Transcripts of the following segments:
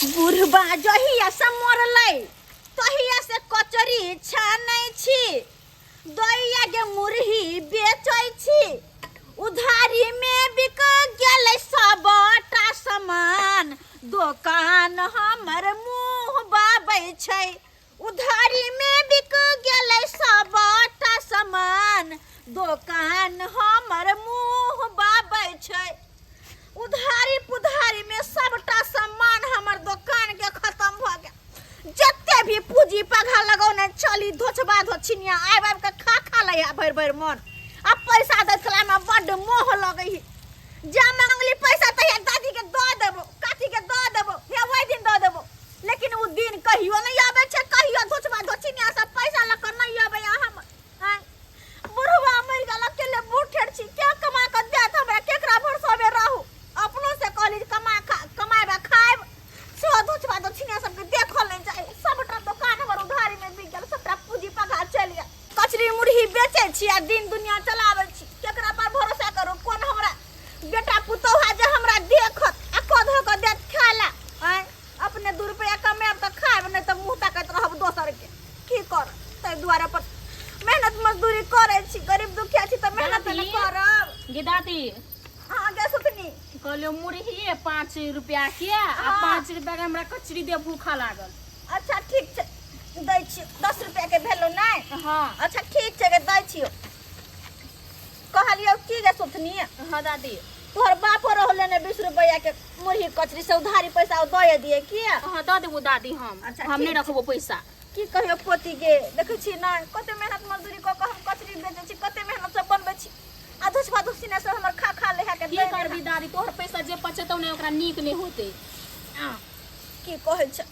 बुढ़बा जहिया से मरलै तहिया से कचरी छानै छी, दैया के मुरही बेचै छी, उधारी में बिक गेलै सबटा सामान, दोकान हमर मुँह बाबै छै, उधारी में बिक गेलै सबटा सामान, दोकान हमर मुँह बाबै छै। उधारी पुधारी में सबटा सामान हमर दोकान के खत्म भ गेल। जते भी पूंजी पघा लगौने चली धोछबा धोछिनिया आबि आबि के खा खा लै है भरि भरि मन। आ पैसा दै छला में बड्ड मोह लगै है। जा मांगली पैसा तहिया दादी के दऽ देबो, काकी के दऽ देबो, हे ओहि दिन दऽ देबो, लेकिन ओ दिन कहियो नहीं आबै छै, कहियो धोछबा धोछिनिया सब पैसा लऽ कऽ नहीं आबै हम। आँय, बुढ़वा मरि गेल, अकेले बूढ़ ठेठ छी, के कमा कऽ देत हमरा, केकरा भरोसामे रहू? अपनो से कहली जे कमा खा, कमाएब आ खाएब, सेहो धोछबा धोछिनिया सबके देखल नहि चाही। सबटा दोकान हमर उधारीमे बिक गेल, सबटा पूँजी पघा चलि गेल। कचरी मुरही बेचै छी आ दिन दुनिया चलाबै छी। केकरा पर भरोसा करू? कोन हमरा बेटा पुतोह है जे हमरा देखत आ कऽ धऽ कऽ देत खाय लए? आँय, अपने 2 रुपैआ कमाएब तऽ खाएब, नहि तऽ मुँह ताकैत रहब दोसरके। की करब, ताहि दुआरे अपन मेहनत मजदूरी करै छी। गरीब दुखिया छी तऽ मेहनत ने दादी। करब। गे दादी। हाँ गे सुतनी। कहलियो मुरही 5 रुपया के आ हाँ। 5 रुपया के हमरा कचरी दे, भूखा लागल। अच्छा ठीक छै, दै छियौ। 10 रुपया के भेलौ नहि? हाँ। अच्छा ठीक छै गे, दै छियौ। कहलियौ की गे सुथनी? हाँ दादी। तोहर बापो रहले ने 20 रुपया के मुरही कचरी से उधारी पैसा दऽ दिए की? हाँ दऽ देबो दादी, हम अच्छा, हम नहीं ठीक छै। रखबो पैसा। की कहियो पोती गे, देखै छी नहि कते मेहनत मजदूरी कऽ कऽ हम कचरी बेचै छी, कते मेहनत से बनबै छी, आ धुसबा धुसनी से हमर खा खा ले के की दै करबी दादी, तोहर पैसा जे पचेतौ ने ओकरा नीक नहीं होते। की कहै छै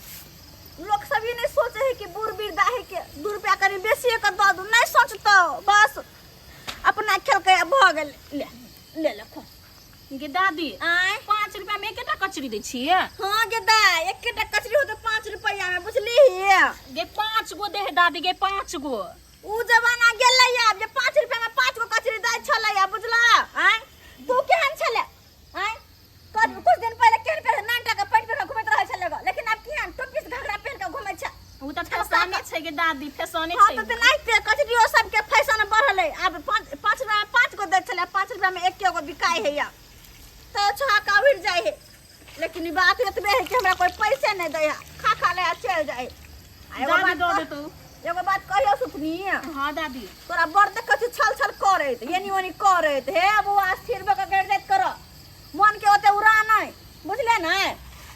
लोक सब, ई नहीं सोचे है कि बूढ़ वृद्धा है के 2 रुपया कनि बेसिए के दऽ दू, नहीं सोचतौ, बस अपना खेलकै आ भऽ गेल। ले ले ले खो। गे दादी। आँय। 5 रुपया में एकेटा कचरी दै छियै? हाँ गे दाय, एकेटा कचरी होतै 5 रुपया में, बुझली? गे 5 गो दे हे दादी, गे 5 गो। उ जमाना गेलै आब जे 5 रुपया में 5 गो कचरी दै छलै, बुझला? आँय, तू केहन छलै? आँय, कुछ दिन पहिले केहन पहिरे नानटा के पैंट पहिर के घुमैत रहै छलै ग, लेकिन आब केहन टोपी से घघरा पहिर के घुमै छै। उ तऽ फैशने छै गे दादी, फैशने हाँ छै। तऽ तेनाहिते कचरियो सबके फैशन बढ़लै। आब 5 रुपया में 5 गो दै छलै, 5 रुपया में 1 गो बिकाइ है आब, तऽ छहका उड़ि जाइ है। लेकिन ई बात एतबे है कि हमरा कोई पैसे नहीं दै है, खा खा ले आ चलि जाइ है। आ एगो दादी बात दऽ कह- देतौ। एगो बात कहियौ सुथनी? हाँ दादी। तोरा बड़ देखै छी छल छल करैत, एनी ओनी करैत। हे बौआ, स्थिर भऽ कऽ गड़ि जाइत कर, मन के ओते उड़ा नहि, बुझले ने?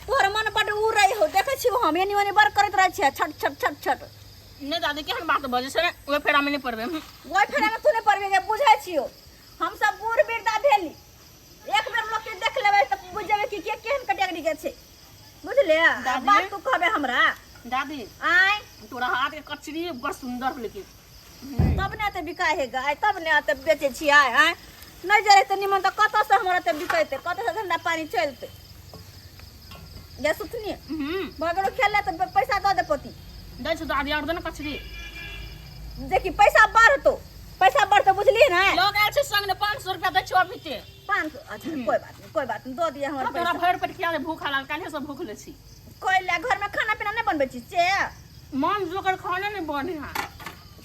तोहर मन बड उड़ै हो, देखै छियौ हम, एनी ओनी बड़ करैत रहै छियै, छट छट छट छट। नहि दादी, केहन बात बजै छै, ओहि फेरा में नहि पड़बै। ओहि फेरा में तू नहि पड़बे गे, बुझै छियौ। हम सब बूढ़ वृद्धा भेली, एक बेर लोक के देख लेबै तऽ बुझि जेबै कि के केहन कैटेगरी के छै, बुझले? दादी। बात तू कहबे हमरा। दादी। आँय। तोरा हाथ के कचरी बड़ सुंदर होलै कि। तब ने एते बिकाइ है गाय, तब ने एते बेचै छियै। आँय, नहि जे रहतै निमन तऽ कतऽसँ हमर एते बिकैतै, कतऽसँ धंधा पानी चलतै? गे सुथनी। भऽ गेलो खेल ले तऽ पैसा दऽ दे पोती। दै छौ दादी, आओर दे ने कचरी। देखी पैसा बढ़तो, पैसा बढ़तो, बुझलियै ने? लोग आयल छै संग ने, 500 रुपया दै छौ अभी ते। 500? अच्छा कोई बात नहीं, कोई बात नहीं, दऽ दिअ हमर तोरा पैसा। भरि पेट खिया दे, भूख लागल, काल्हे से भूख ले छी। कोई ले घर में खाना पीना नहीं बनबै छी से? मन जोकर खाना नहीं बने है।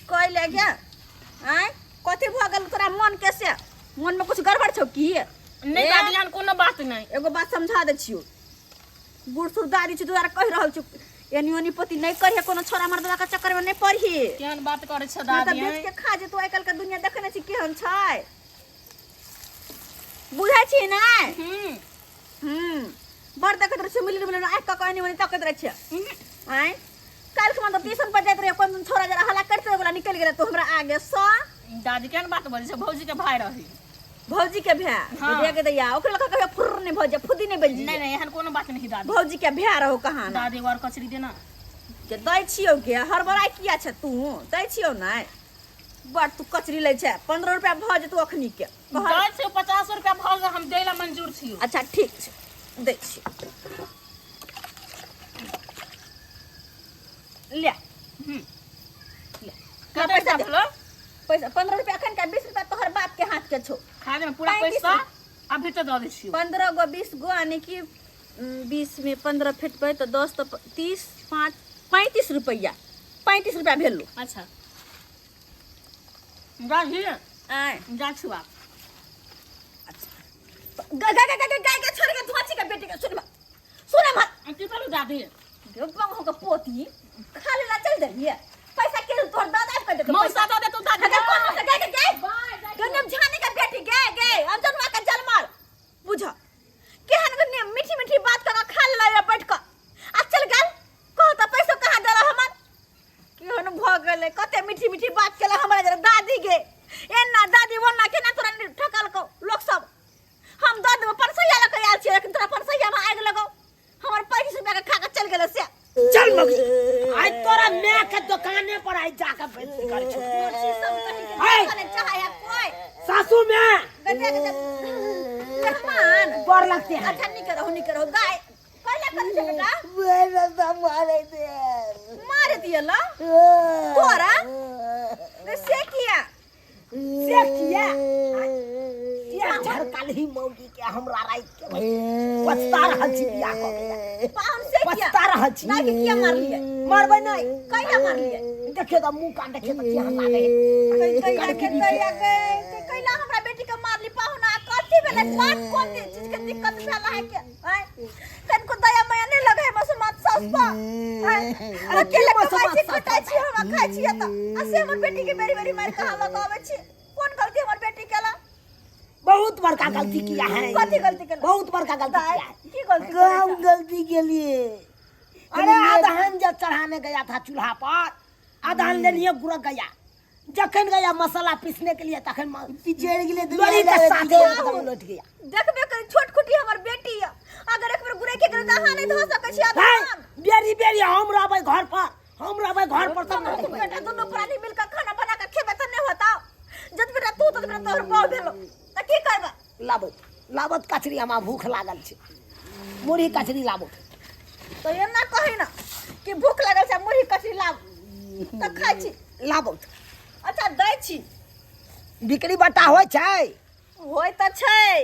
कोई ले गया? आँय, कथी भऽ गेल तोरा मन के से? मन में कुछ गड़बड़ छौ की? नहीं ए? दादी, एहन कोनो बात नहीं। एगो बात समझा दै छियौ, बूढ़ सूढ़ दादी छी तोरा कहि रहल छियौ, एनी ओनी पोती नहीं करिहे, कोनो छोरा मर्दवा के चक्कर में नहीं पड़ही। केहन बात करै छै नहि तऽ दादी? बेच के खा जेतौ। आइ काल्हि के दुनिया देखै नहि छी केहन छै, बुझै छी ने? बड़ देखैत रहै छियै, मिली मिली आँखि कऽ कऽ एनी ओनी तकैत रहै छियै। आँय, काल्हि खुमा तऽ ट्यूशन पर जाइत रहियै, कोन दिन छोरा जरा हल्ला करिते वला निकलि गेलै तो हमरा आगे सँ। दादी, केहन बात बजै छै? भौजी के भाय रही। भौजी के भाय? हाँ। रे के दैया, ओकरे लऽ कऽ कहियो फुर्र नहि भऽ जाय, फुद्दी नहि बनि नहीं जाय। नहीं, एहन कोनो बात नहीं दादी। भौजी के भाय रहो कहाँ ने? दादी, एगो आओर कचरी देना। के दै छियौ गे, हड़बड़ाइ किया छै तू? दै छियौ नहि? बड़ तू कचरी लै छै, 15 रुपया भऽ जेतौ अखनी के। दै छियौ, 50 रुपया भऽ गेल, हम दै ला मंजूर छियौ। अच्छा ठीक छै, दै छियौ, ले। ले। कते पैसा रुपया दे। भेलो? पैसा 15 रुपया एखन के, 20 रुपया तोहर बाप के हाथ के छौ। खा दे पूरा 35 पैसा अभी तो दऽ दै छियौ। 15 गो 20 गो यानी कि 20 में 15 फेटबै तऽ 10 तऽ 30 5 35 रुपैआ 35 रुपैआ भेलो। अच्छा दादी। आय। जा छुआ। गा गा गा गा गा गा, छोड़ के धोची के बेटी के, सुन सुन मत। की करू दादी? गाँव के पोती खा लेला चल देलिए पैसा के तोहर दादा के देतो। मौसा दऽ देतौ दादी। अगर कौन मौसा? गए गए गनब झाने का बेटी गए गए अंजनवा का जलमल बुझ केहन गने मीठी मीठी बात कर खा लेला बैठ क आ चल गेल। कह त पैसा कहाँ देला हमर? केहन भ गेलै, कते मीठी मीठी बात केला हमरा जरा दादी गे, एना दादी ओना केना तोरा ठकल को लोक सब। हम दऽ देबो 500 लऽ के आयल छियै, लेकिन तोरा 500 में आगि लगौ, हमर 25 रुपया के खा के चल गेलै से। चल मौगी, आइ तोरा माय के दुकाने पर आइ जाके बेइज्जती करै छौ। कुर्सी सब कहीं के है। दुकाने चाहे है कोई। सासू में गटिया के जब मेहमान गोर लगते हैं। अच्छा नहीं करो, नहीं करो गाय पहले कर छे बेटा। मेरा मारे दे। मार दियला तोरा से किया? से किया किया झरकल ही मौगी के हमरा राख के भाई पछता रहल छी बियाह कऽ के। पाहुन से किया? पछता रहल छी। नहीं किया मारलिए? मारबै नहि। कहिया मारलिए? देखियो तऽ मुँह कान देखियो तऽ केहन लागै। कैला के दैया गे कैला हमरा बेटी के मारली पाहुना? कथी भेलै बात? कोन चीज के दिक्कत भेल है के? आय कनको दया माया नहीं लगे है मसमात सास पर? आय अकेले कमाइ छी खटाइ छी हम खाइ छी त आ से हमर बेटी के बेरी बेरी मार कहाँ लगाबै छी? कोन गलती हमर बेटी केला? बहुत बड़का गलती किया है। कथी गलती केला? बहुत बड़का गलती किया है। की गलती? कम गलती के लिए? अरे अदहन जब चढ़ाने गया था चूल्हा पर, अदहन ले लिए गुरक गया, जखन गया मसाला पीसने के लिए तखन पिछड़ गेलै। लोरी के साथे एकदम लौट गया। देखबे करी छोट खुटी हमर बेटी है, अगर एक बेर गुरे के गेल त अहाँ नहीं धो सकै छी है, अदहन। बेरी बेरी हम रहबै घर पर, हम रहबै घर पर तब तुम बेटा दुनू प्राणी मिलकर खाना बना के खेबै त नहीं होता। जत बेटा तू तत बेटा तोहर बाप भेलो त की करबा? लाबो लाबत कचरी, हमरा भूख लागल छै, मुरही कचरी लाबो। तो एना कही ना कि भूख लागल छै मुरही कचरी लाब त खाइ छी। लाबो। अच्छा दै छी। बिक्री बट्टा होइ छै? होइ त छै,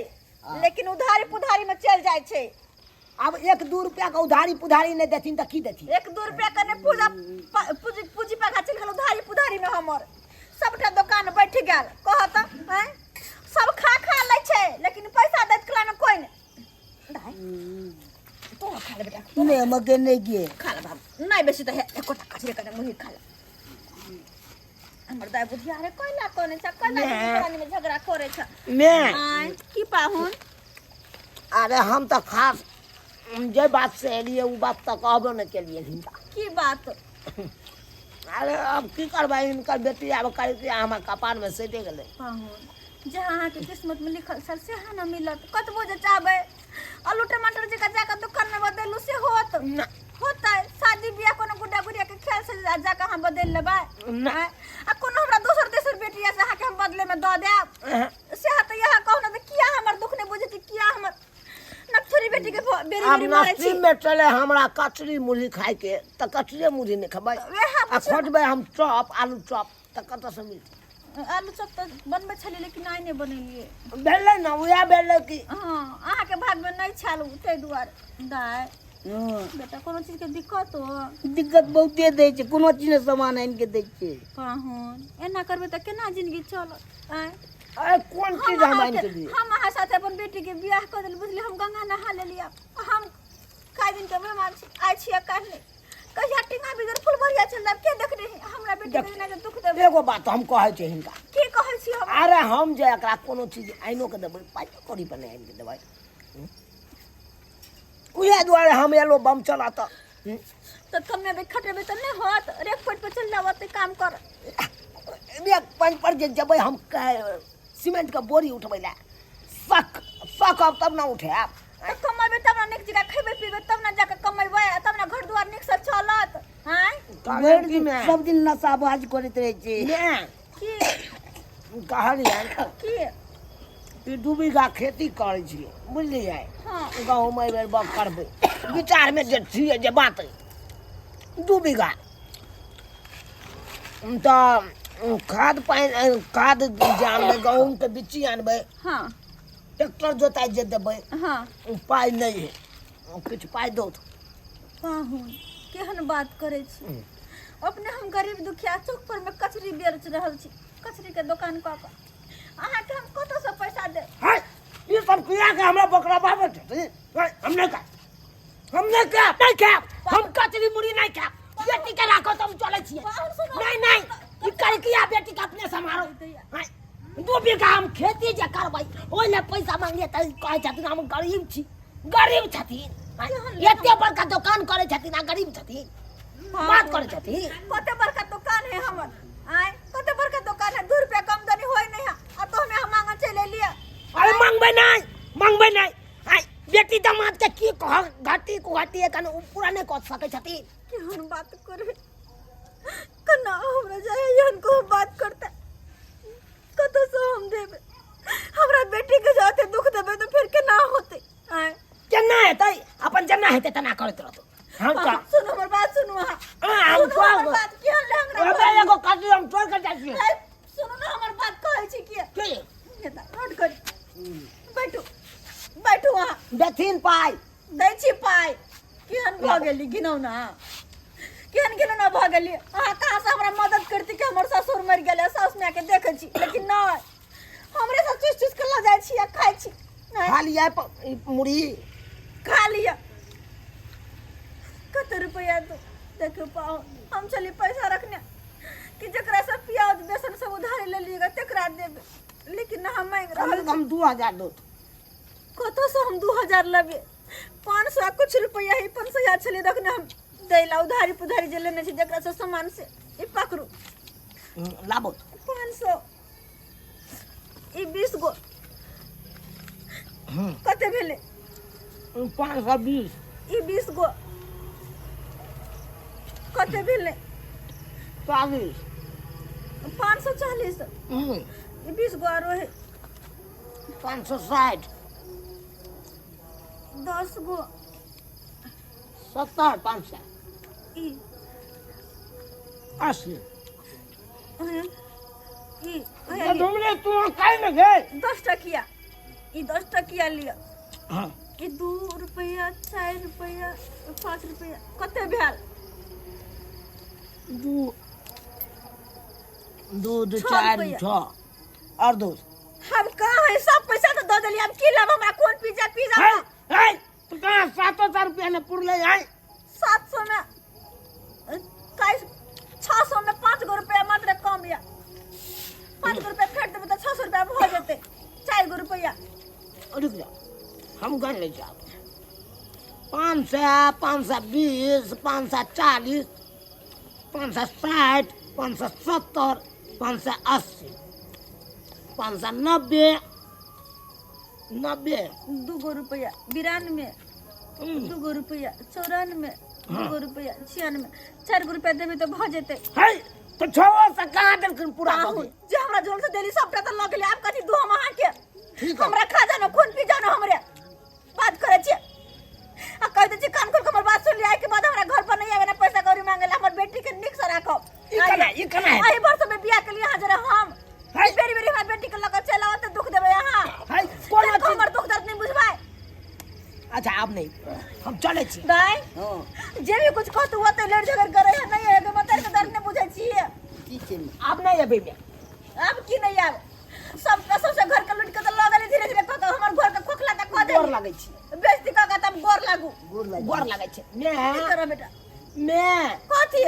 लेकिन उधारी पुधारी में चल जाइ छै। आब 1-2 रुपया के उधारी पुधारी नहि देथिन तऽ की देथिन? 1-2 रुपया के नहि, पूजा पूजी पूजी पाखा चलि गेल उधारी पुधारी में, हमर सबटा दोकान बैठ गेल। कहत आँय सब खा खा लै छै लेकिन पैसा दैत कला में कोइ नहि। दाइ, तू खा ले बेटा। नहि हमके नहि गे। खा ले बाबू, नहि बेसी तऽ हे एकोटा कचरे कने मुही खा ले। हमर दाइ बुधिया रे, कैला कोने छ कैला दुनू में झगड़ा करे छ? मे आँय की पाहुन? अरे हम तऽ खास जे बात से एलियै ओ बात तऽ कहबो नहि केलियै हिनका। की बात? अरे अब की करबै, हिनकर बेटी आब करिते हमर कपारमे सटि गेलै। पाहुन, जहाँ अहाँके किस्मत में लिखल छल सेहा न मिलत। कतबो जे चाहबै आलू टमाटर जकाँ जाकऽ दुकान में बदलू से होत? ना। होतै शादी बियाह कोनो गुड्डा गुड़िया के खेल से जाकऽ अहाँ बदलि लेबै? ना। आँय? आ कोनो हमरा दोसर तेसर बेटी यऽ से अहाँके हम बदले में दऽ देब? सेहा तऽ इएह कहू ने तऽ किया हमर दुख नहि बुझै छी? किया हमर नकछोरी बेटी के बेरी आब बेरी मारै छी? नसीब में चले हमरा कचरी मुरही खाइके तऽ कचरिए मुरही नहि खेबै। वएह आ खोजबै हम चॉप आलू चॉप तऽ कतऽसँ मिलतै? आलू चॉप तऽ बनबै छलियै लेकिन आइ नहि बनेलियै। भेलै ने, उएह भेलै कि। हँ, अहाँके भागमे नहि छल ताहि दुआरे। दाइ बेटा, कोनो चीजके दिक्कत हो? दिक्कत बहुते दै छै, कोनो चीज नहि सामान आनि के दै छै। पाहुन, एना करबै तऽ केना जिंदगी चलत? आँय? अरे कोन चीज हम आनि के दियै? हम अहाँ साथे अपन बेटीके बियाह कऽ देली, बुझलियै? हम गंगा नहा लेलियै। हम काल्हि दिनके मेहमान छी, आइ छियै काल्हि नहि कहिया टींगा बिगड़ फूल भरिया चल जाब, के देखने है हमरा बेटी के? एना जे दुख देबै। एगो बात हम कहै छी हिनका। की कहै छी हम? अरे हम जे एकरा कोनो चीज आनिओ के देबै, पाइ कौड़ी पर नहि आनि के देबै, उएह दुआरे हम एलो बम चला तऽ। तऽ कमेबै खटेबै तऽ नहि होत? रेक पट पर चलि जाब, ओतै काम कर। एक पानि पर जे जेबै हम सीमेंट के बोरी उठबै लए, सक सकब तब ने उठायब। तऽ कमेबै तब ने नीक जकाँ खेबै पीबै, तब ने जाकऽ कमेबै, तब ने घर दुआर नीकसँ चलत। आँय? भरि दिन सब दिन नशाबाज करैत रहै छै। ने की कहलियै की ई 2 बीघा खेती करै छियै, बुझलियै? हँ। गहूँम एहि बेर बग करबै विचारमे जे छियै, जे बात 2 बीघा तऽ खाद पानि खाद जे आनबै, गहूँमके बिच्ची आनबै, हँ, ट्रैक्टर जोताइ जे देबै, हँ, ओ पाइ नहि है। किछु पाइ दौ। पाहुन, केहन बात करै छी अपने? हम गरीब दुखिया चौक पर में कचरी बेच रहल छी, कचरी के दोकान कऽ कऽ। अहाँके हम कतऽसँ पैसा देब? है, ई सब किया के हमरा बकरा बाबे छथिन? है, हम नहीं खायब, हम नहीं खायब, नहीं खायब, हम कचरी मुड़ी नहीं खायब। बेटी के राखो, तो हम चले छियै। पाहुन, सुनो। नहीं नहीं, ई करकिया बेटी के अपने संभारो। है, 2 बीघा हम खेती जे करबै, ओहि ले पैसा मांगिए तऽ कहै छथिन हम गरीब छी। गरीब छथिन? है, एते बड़का दोकान करै छथिन आ गरीब छथिन बात करै छथिन? कते बड़का दुकान है हमर? आय, कते बड़का दुकान है? 2 रुपया के आमदनी होय नहीं है आ तो हमें हम मांगा चले लिए। अरे, मांगबै नहीं, मांगबै नहीं। आय, बेटी दामाद के की कह घाटी कुघाटी एखन ओ पूरा नहीं कऽ सकै छथिन। केहन बात करे? कना हमरा जाय एहन को बात करता? कतऽ से हम देबै? हमरा बेटी के जाते दुख देबै तो फिर केना होते? आय? केना हेतै? अपन जेना हेतै तेना करैत रहतौ। हम तऽ सुनू, हमर बात सुनू अहाँ। हाँ, हम सुनू हमर बात, केहन लहंगा ओबे एगो कथी हम तोड़ के जाइ छियै। आय, सुनू ना हमर बात, कहै छी कि की? रोड कर, बैठू, बैठू अहाँ। देथिन पाइ? दै छी पाइ। केहन भऽ गेली घिनौना, केहन घिनौना भऽ गेली अहाँ? कहाँ से हमरा मदद करती कि हमर ससुर मरि गेलै, साउस मायके देखै छी, लेकिन नहि, हमरे से चुस चुस के लऽ जाइ छी आ खाइ छी। नहि, खा लियै ई मुरही। खा लिअ। कते रुपैआ दू? देखियौ पाओ, हम छली पैसा रखने कि जकरा से प्याज बेसन सब उधारी ले लिएगा तकरा देबै, लेकिन हम मांगि कम रहल से छी। कम 2000 दो। कतऽसँ हम 2000 लेबै? 500 कुछ रुपैआ ही, 500 छलै रखने हम दै ला, उधारी पुधारी जे लेने छी जकरा से सामान से। ई पकड़ू। लाबो। 500, ई 20 गो कते भेलै? 520। ई 20 गो कते भेलै? 40। 540। ई 20 गो आरो है। 560। 10 गो। 70, 500। ई 80। हैं, ई तो तुमने तू काहे न गए? 10 टकिया, ई 10 टकिया लिअ। हाँ। ई 2 रुपैआ, 4 रुपैआ, 5 रुपैआ, कते भेल? दू दू दू छः चार रुपैआ। छः और दो। हम कहाँ है? सब पैसा तो दऽ देलियै, अब की लेब हमरा? कोन पिज्जा पिज्जा? है है, तो कहाँ 700 रुपया ने पुरले है? 700 में 600 में 5 गो रुपया मात्र कम यऽ। 5 गो रुपया फेंट देबै तऽ 600 रुपया भऽ जेतै, 4 गो रुपया। रुक जाओ, हम गण ले जाओ। 500, 520, 540, 560, 570, 580, 590, 90। 2 गो रुपया 92, 2 गो रुपया 94, 2 गो रुपया 96, 4 गो रुपया देबै तऽ भऽ जेतै। है, तो 600 कहाँ देलखिन पूरा कऽ पाहुन, के? जे हमरा जोर से देली सबटा तऽ लऽ गेली, आब कथी दू हम अहाँके? ठीक है। हमरा खा जानो, खून पी जानो, हमरे बात करै छियै आ कहि दै छी, कान खोल के हमर बात सुन लिअ। आइके बाद हमरा घर पर नहीं आवे ना पैसा कौड़ी मांगे ला। हमर बेटी के नीक से राखब। ई केना, ई केना हेतै? एहि वर्ष में बियाह के लिए हाजिर हम। है। बेरी बेरी हमरा बेटी के लऽ के चलि आउ तऽ दुख देबै अहाँ? है, कोनो तनिको चीज हमर दुख दर्द नहीं बुझबै? अच्छा, आब नहीं, हम चलै छी। दाइ, हाँ। जे भी कुछ कहतू ओते लड़ झगड़ करे है नहीं है मतर के दर्द नहीं बुझै छियै। की छै? आब नहीं एबै मैं। आब की नहीं आब? सब सबसे घर के लूट के तऽ लऽ गेलै धीरे धीरे कऽ के हमर घर के खोखला तऽ कऽ गोर देली। लागै छी। बेइज्जती कऽ के तब गोर लागू। गोर लागि। गोर लागै छै की मैं। करब बेटा? मैं कथी?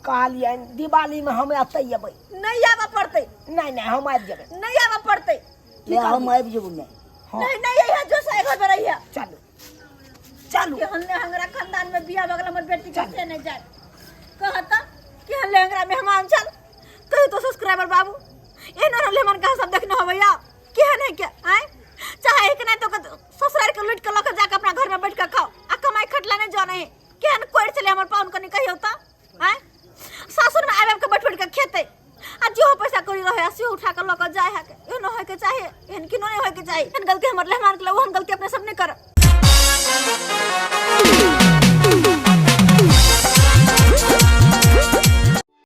कहलियनि दिवाली में हम एतै एबै। नहीं आबऽ पड़तै। नहीं नहीं, हम आबि जेबै। नहीं आबऽ पड़तै। ले, हम आबि जेबौ ने। हाँ। नहीं नहीं, यही जो सही घर पर रहिए। चलू चलू। कि हमने हंगरा खानदान में बियाह भऽ गेल हमर बेटी के से नहीं जाए कहता कि हम लेंगरा मेहमान छल। कहियो तो सब्सक्राइबर बाबू, एहन रहल मेहमान कहाँ सब देखने होबैया? केहन है के आय? चाहे एक नहीं तो ससुराल के लूट के लऽ के जाके अपना घर में बैठ के खाओ आ कमाई खटला नहीं जाने है। केहन कोरि छलै हमर पाहुन, कनी कहियो तऽ? आय, सासुर में आबि आबि के बैठ बैठ के खेतै आ जेहो पैसा कौड़ी रहे आ सेहो उठा के लऽ के जाय है। एहन होय के चाही? एहन किनो नहीं होय के चाही। एहन गलती हमर मेहमान के, ओहन गलती अपने सब नहीं करब।